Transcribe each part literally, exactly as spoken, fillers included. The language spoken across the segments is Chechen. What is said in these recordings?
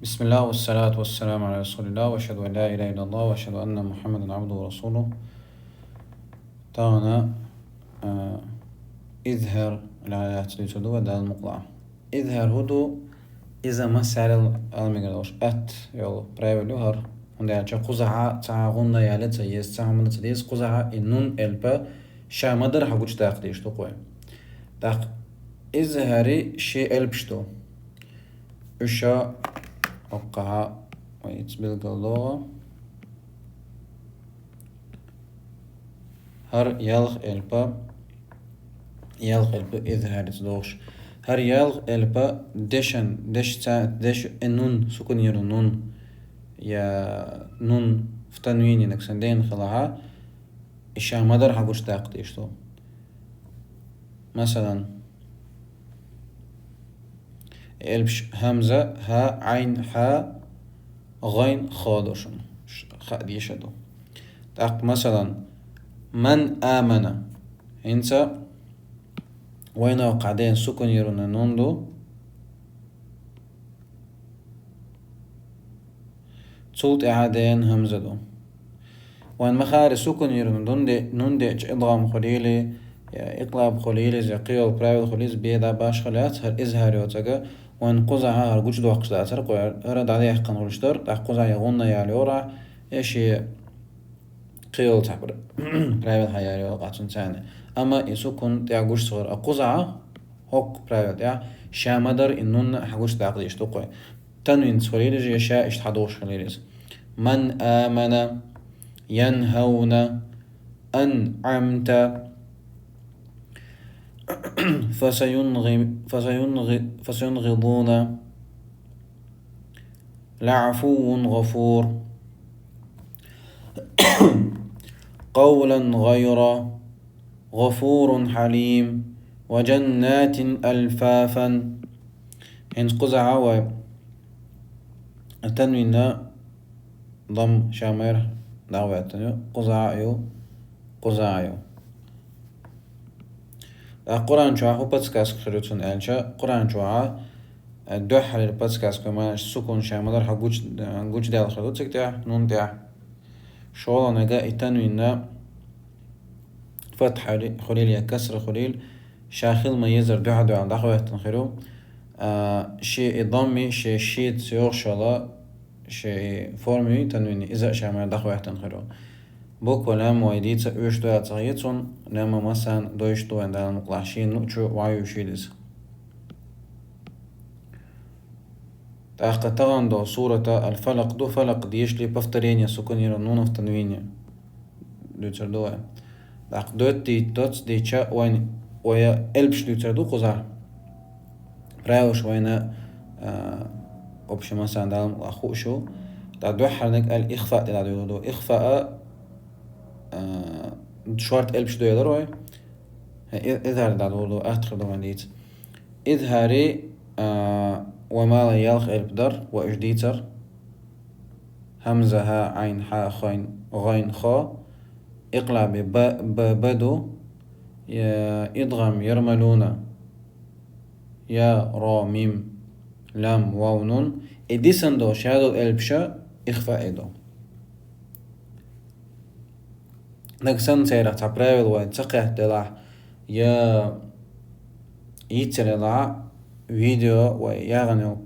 بسم الله والصلاة والسلام على رسول الله وأشهد أن لا إله إلا الله وأشهد أن محمدا عبده ورسوله. Тахана, а, изхӀар ла яц дуьйцур ду вай Дала мукъалахь. ИзхӀар хӀун ду? Иза массарел Ӏилманера долуш атта йолу правил ю хӀара. ХӀунда аьлча кхузахь цхьа гӀунна яле ца еза, цхьа хӀума ца деза, кхузахь и нун элп ша ма-дарра хьан гучудаккха дезаш ду кхуьй. ТӀаккха изхӀари ши элпаш ду. Уьш хӀокхахь вай иза билгалдоху. ХӀара ялх элп, ялх элп изхӀарица дохуш. ХӀара ялх элп дешан, дешца, деш, э, нун, сукун йолу нун, я нун в танвине, нагахь санна дена хилахь, и ша ма-дарра хьан гучудаккха дезаш ду. Масалан, элпаш: хӀамза, хӀа, Ӏайн, хьа, гӀайн, хо ду шуна. Ш-, хаа дезаш ду. ТӀаккха, масалан, ман амана. ХӀинца вайна хӀокхахь дена сукун йолу нун ду. Цул тӀаьхьа дена хӀамза ду. Вайн ма-хаъара, сукун йолу нун де-, нун деъча идгӀам хуьлийла, я икълаб хуьлийла, я кхин йолу правил хуьлийла, беда башхалла яц, хӀара изхӀар йоцург, вайн кхузахь хӀара гучудоккхуш дацара кхуьй, хӀара дӀадаьккхина хуьлуш дара, тӀаккха кхузахь я гӀунна ялайора, я шен кхин йолу цхьа пр-, правил хьаялайора цуьнан царна. Амма и сукун тӀехь гуш ца хилар, а кхузахь хӀокху правил тӀехь ша ма-дарра и нунна хьан гучудаккха дезаш ду кхуьй. Танвинца хуьлийла иза, я ша иштта хьан дохуш хилийла иза. Ман амана, янхӀавна, анӀамта, фасаюнги-, фасаюнги-, фасаюнғидуна, лаӀафуввун гӀафур, къавлан гӀайра, гӀафурун хьалим, ва жаннатин алфафан. ХӀинца кхузахь вай танвинна дамма ша ма-дарра дӀахӀоьттина ю, кхузахь ю, кхузахь ю. ТӀаккха Къуръан чохь хӀун подсказка хир ю цунна аьлча, Къуръан чохь, э, дуьххьарлера подсказка ма-, сукун ша ма-дарра хьан гуч-, э, гучудаьлла хир ду цига тӀехь, нун тӀехь. ШолгӀаниг и танвинна фатхьа хуьлийла я касра хуьлийла, ша хила ма-еззара дуьхьал-дуьхьал дӀахӀоьттина хир ю. А, шен и дамми, шен шеца йогӀуш йолу, шен и форми, танвини, иза а ша ма-дарра дӀахӀоьттина хир ю. Буква лам вай дийца оьшуш ду аьлла ца хета суна, лам массарна доьшуш ду вайн Дала мукъалахь, шена луучу вай оьшийла иза. ТӀаккха тахана долу сурат Аль-Фалакъ ду, Фалакъ дешале повторение сукун йолу нунах танвине дуьйцур ду вай. ТӀаккха доьттий, доцца дийцча вайн, вай элпаш дуьйцур ду кхузахь. Правилаш вайна, а, общем, массарна Дала мукъалахь хууш ю. ТӀаккха дуьххьарниг аль-ихфа тӀе дӀадуьйлур ду. Ихфа а, а, шорта элпаш ду элира вай. Э, и-, изхӀар дӀадуьйлур ду, атта хир ду вайн дийца. ИзхӀари, а, вай мала ялх элп дара, вай уьш дийцар. ХӀамза, хӀа, Ӏайн, хьа, хайн, гӀайн, хо. Икълаби ба, ба, ба ду. Я, идгӀам, ярмалуна. Я, ро, мим, лам, вав, нун. И дисина долу шадолу элпаш ихфаъ ду. Нагахь санна церах цхьа правил вайн ца кхетта делахь, я йицъелахь, видео вай яхана йолу,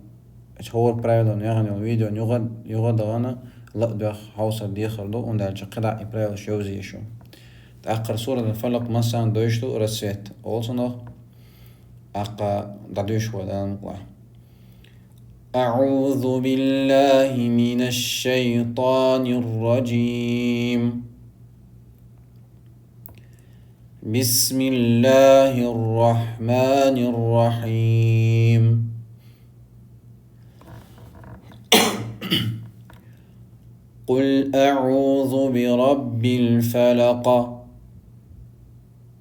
хӀора правилана яхана йолу видеона юха, юха а дахана, ла а доьхна хьовсар дехар ду, хӀунда аьлча кхидӀа и правилаш йовза йиш ю. ТӀаккха сурат Аль-Фалакъ массарна доьшуш ду, Рассвет олу цунах, тӀаккха дӀадуьйш вай Дала мукъалахь. أعوذ بالله من الشيطان الرجيم. بسم الله الرحمن الرحيم. قل أعوذ برب الفلق.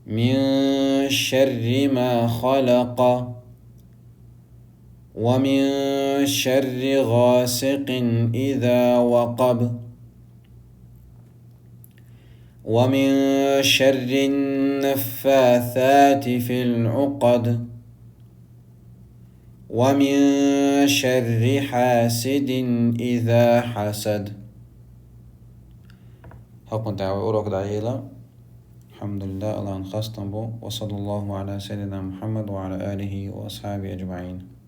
من شر ما خلق. ومن شر غاسق إذا وقب. ومن شر النفاثات في العقد. ومن شر حاسد إذا حسد. ХӀокхунта вай урок дӀайила. الحمد لله, Аллахьан хастам бу. وصلى الله على سيدنا محمد وعلى آله وأصحابه أجمعين.